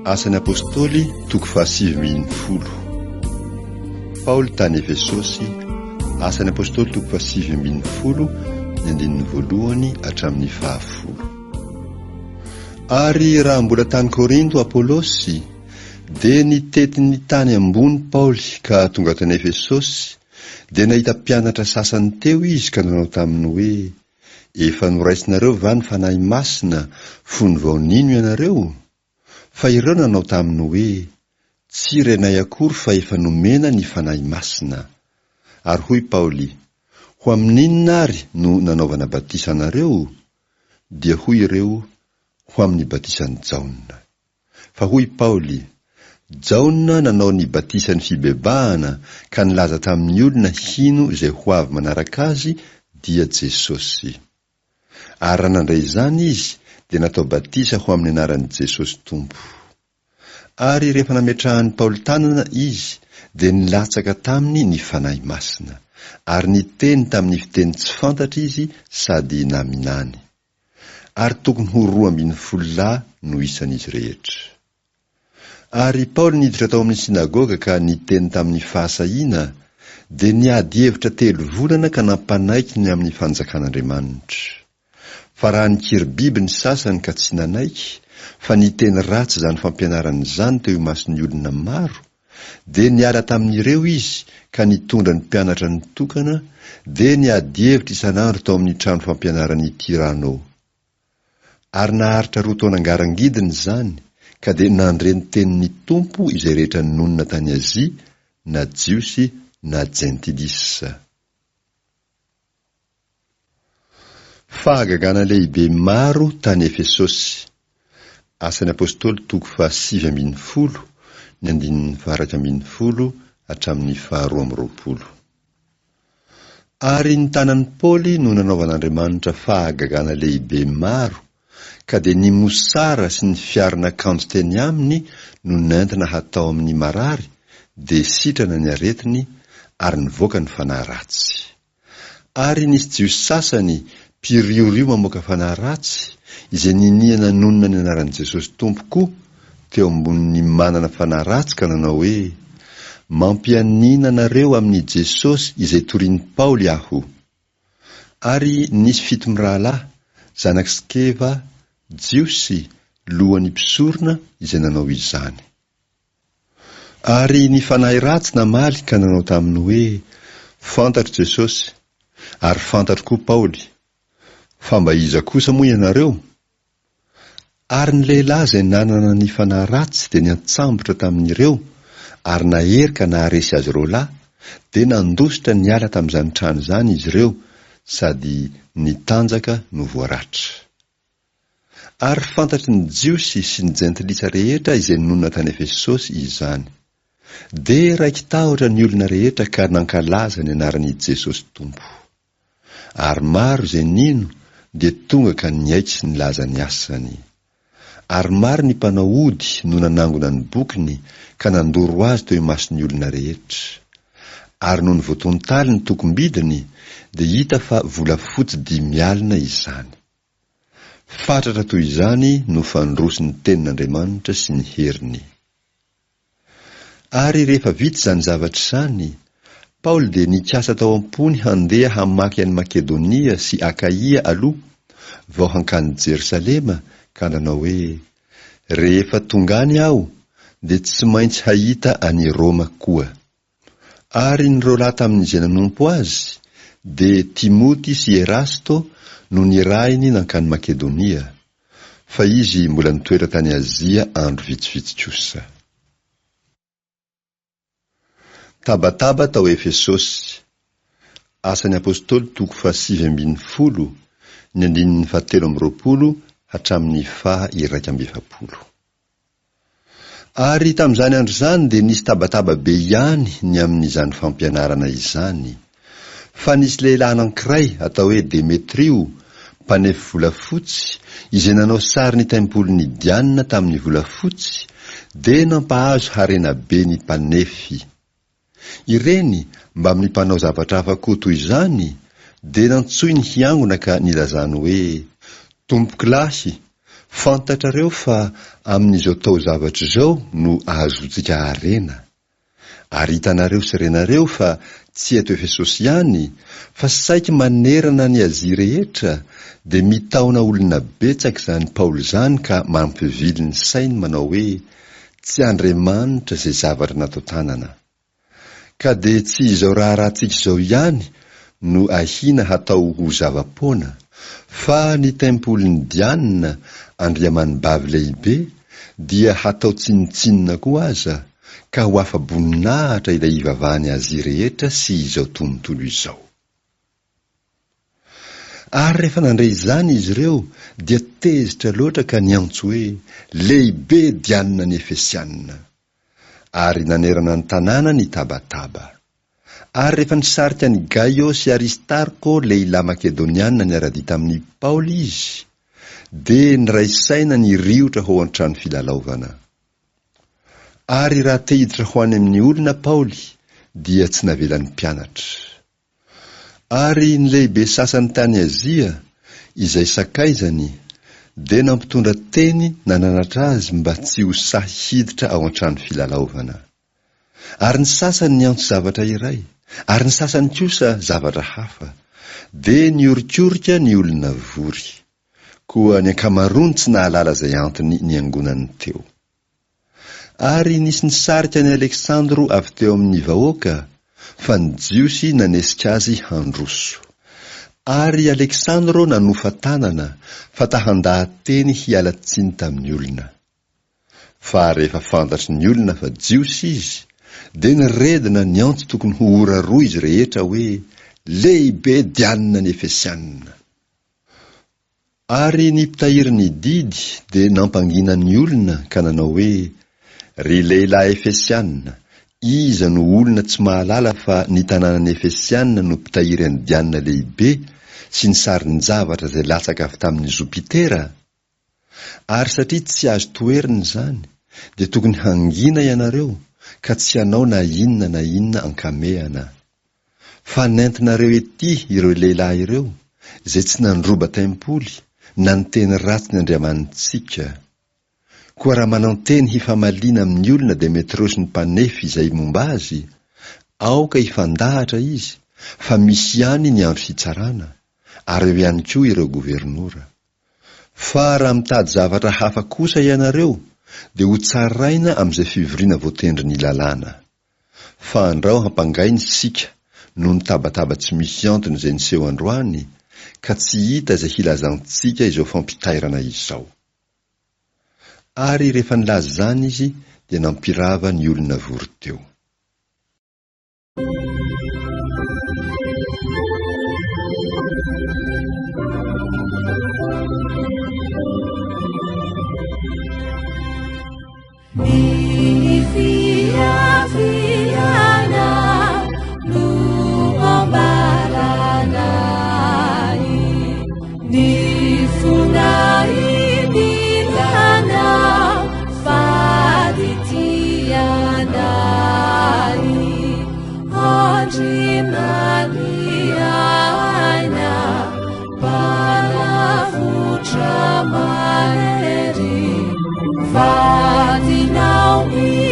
Asan'ny Apostoly toko fahasivy ambin'ny folo. Paoly tany Efesosy, Asan'ny Apostoly toko fahasivy ambin'ny folo, ny andininy voalohany hatramin'ny fahafolo. Ary raha mbola tany Korinto Apolosy, dia nitety ny tany ambony Paoly ka tonga tany Efesosy, dia nahita mpianatra sasany teo izy ka nanao taminy hoe, Efa noraisinareo va ny Fanahy Masina fony vao nino ianareo? Fa ireo nanao taminy hoe, Tsy renay akory fa efa nomena ny Fanahy Masina. Ary hoy Paoly, Ho amin'inona ary no nanaovana batisa anareo? Dia hoy ireo, Ho amin'ny batisan'i Jaona. Fa hoy Paoly, Jaona nanao ny batisan'ny fibebahana ka nilaza tamin'ny olona hino izay ho avy manaraka azy dia Jesosy. Ary raha nandray izany izy dia natao batisa ho amin'ny anaran'i Jesosy Tompo. Ary rehefa nametrahan'i Paoly tanana izy dia nilatsaka taminy ny Fanahy Masina, ary niteny tamin'ny fiteny tsy fantatra izy sady naminany. Ary tokony ho 12 lahy no isan'izy rehetra. Ary Paoly niditra tao amin'ny synagoga ka niteny tamin'ny fahasahiana, dia niady hevitra telo volana ka nampanaiky ny amin'ny fanjakan'Andriamanitra. Fa raha nikiry biby ny sasany ka tsy nanaiky, fa niteny ratsy izany fampianarana izany teo imason'ny olona maro, dia niala tamin'ireo izy ka nitondra ny mpianatra nitokana, dia niady hevitra isan'andro tao amin'ny trano fampianaran'i Tyrano. Ary naharitra roa taona ngarangidina izany, ka dia nandre ny tenin'ny Tompo izay rehetra nonina tany Azia, na Jiosy na Jentilisa. Fahagagana lehibe maro tany Efesosy. Asan'ny Apostoly toko fahasivy ambinifolo, ny andininy faha-11 hatramin'ny faha-22. Ary ny tanan'i Paoly no nanaovan'Andriamanitra fahagagana lehibe maro, ka dia ny mosara sy ny fiaron'akanjo teny aminy no nentina hatao amin'ny marary, dia sitrana ny aretiny, ary nivoaka ny fanahy ratsy. Ary nisy Jiosy sasany mpiriorio mamoaka fanahy ratsy, izay ninia nanonona ny anaran'i Jesosy Tompo koa teo ambonin'ny manana fanahy ratsy ka nanao hoe, Mampianiana anareo amin'i Jesosy izay torin'i Paoly aho. Ary nisy fito mirahalahy, zanak'i Skeva, Jiosy, lohan'ny mpisorona, izay nanao izany. Ary ny fanahy ratsy namaly ka nanao taminy hoe, Fantatro Jesosy, ary fantatro koa Paoly, fa mba iza kosa moa ianareo? Ary ny lehilahy izay nanana ny fanahy ratsy dia niantsambotra tamin'ireo, ary nahery ka naharesy azy roa lahy, dia nandositra niala tamin'izany trano izany izy ireo sady nitanjaka no voaratra. Ary fantatry ny Jiosy sy ny Jentilisa rehetra izay nonina tany Efesosy izany. Dia raiki-tahotra ny olona rehetra ka nankalaza ny anaran'i Jesosy Tompo. Ary maro izay nino dia tonga ka niaiky sy nilaza ny asany. Ary maro ny mpanao ody no nanangona ny bokiny ka nandoro azy teo imason'ny olona rehetra. Ary nony voatontaly ny tokom-bidiny dia hita fa volafotsy 50 izany. Fatratra toy izany no fandroso ny Tenin'Andriamanitra sy ny heriny. Ary rehefa vita izany zavatra izany, Paoly dia nikasa tao am-pony handeha hamaky an'i Makedonia sy Akaia aloha vao hankany Jerosalema ka nanao hoe, Rehefa tonga any aho, dia tsy maintsy hahita an'i Roma koa. Ary ny roa lahy tamin'izay nanompo azy, dia Timoty sy Erasto no nirahiny nankany Makedonia, fa izy mbola nitoetra tany Azia andro vitsivitsy kosa. Tabataba tao Efesosy. Asan'ny Apostoly toko fahasivy ambinifolo, ny andininy fahatelo amby roapolo hatramin'ny faha-iraika amby efapolo. Ary tamin'izany andro izany dia nisy tabataba be ihany ny amin'izany fampianarana izany. Fa nisy lehilahy anankiray atao hoe Demetrio, mpanefy volafotsy, izay nanao sary ny tempolin'i Diana tamin'ny volafotsy, dia nampahazo harena be ny mpanefy. Ireny, mbamin'ny mpanao zavatra hafa koa toy izany, dia nantsoiny hiangona ka nilazany hoe, Tompokolahy, Fantatrareo fa amin'izao taozavatra izao no ahazoantsika harena. Ary hitanareo sy renareo fa tsy eto Efesosy ihany, fa saiky manerana an'i Azia rehetra, dia mitaona olona betsaka izany Paoly izany ka mampivily ny sainy manao hoe tsy andriamanitra izay zavatra natao tanana. Ka dia tsy izao raharahantsika izao ihany no ahiana hatao ho zava-poana, fa ny tempolin'i Diana, andriamanibavy lehibe, dia hatao tsinontsinona koa aza, ka ho afa-boninahitra ilay ivavahan'i Azia rehetra sy izao tontolo izao. Ary rehefa nandre izany izy ireo, dia tezitra loatra ka niantso hoe, Lehibe Diana ny Efesiana! Ary nanerana ny tanàna ny tabataba. Ary rehefa nisarika an'i Gaio sy Aristarko lehilahy makedoniana niara-dia tamin'i Paoly izy, dia niray saina niriotra ho ao an-trano filalaovana. Ary raha te-hiditra ho any amin'ny olona Paoly, dia tsy navelan'ny mpianatra. Ary ny lehibe sasany tany Azia, izay sakaizany, dia nampitondra teny nananatra azy mba tsy ho sahy hiditra ao an-trano filalaovana. Ary ny sasany niantso zavatra iray, ary ny sasany kosa zavatra hafa. Dia niorikorika ny olona vory. Koa ny ankamaroany tsy nahalala izay antony niangonany teo. Ary nisy nisarika an'i Aleksandro avy teo amin'ny vahoaka, fa ny Jiosy nanesika azy handroso. Ary i Aleksandro nanofa tanana, fa ta-handaha-teny hiala tsiny tamin'ny olona. Fa rehefa fantatry ny olona fa Jiosy izy, dia niredona niantso tokony ho ora roa izy rehetra hoe, Lehibe Diana ny Efesiana! Ary ny mpitahiry ny didy dia nampangina ny olona ka nanao hoe, Ry lehilahy Efesiana, iza no olona tsy mahalala fa ny tanànan'ny Efesiana no mpitahiry an'i Diana lehibe sy ny sarin-javatra izay latsaka avy tamin'i Jopitera? Ary satria tsy azo toherina izany, dia tokony hangina ianareo ka tsy hanao na inona na inona an-kamehana. Fa nentinareo ety ireo lehilahy ireo, izay tsy nandroba tempoly na niteny ratsy ny andriamanitsika. Koa raha manan-teny hifamaliana amin'ny olona Demetriosy ny mpanefy izay momba azy, aoka hifandahatra izy, fa misy ihany ny andro hitsarana, ary eo ihany koa ireo governora. Fa raha mitady zavatra hafa kosa ianareo, dia hotsaraina amin'izay fivoriana voatendrin'ny lalàna. Fa andrao hampangaina isika noho ny tabataba tsy misy antony izay niseho androany, ka tsy hita izay hilazantsika izao fampitairana izao. Ary rehefa nilaza izany izy dia nampirava ny olona vory teo. Ny fiaviana no ambaranay, ny fonay nilana fady tianay, Andriamaniaina Mpanavotra mahery, vadinao ny.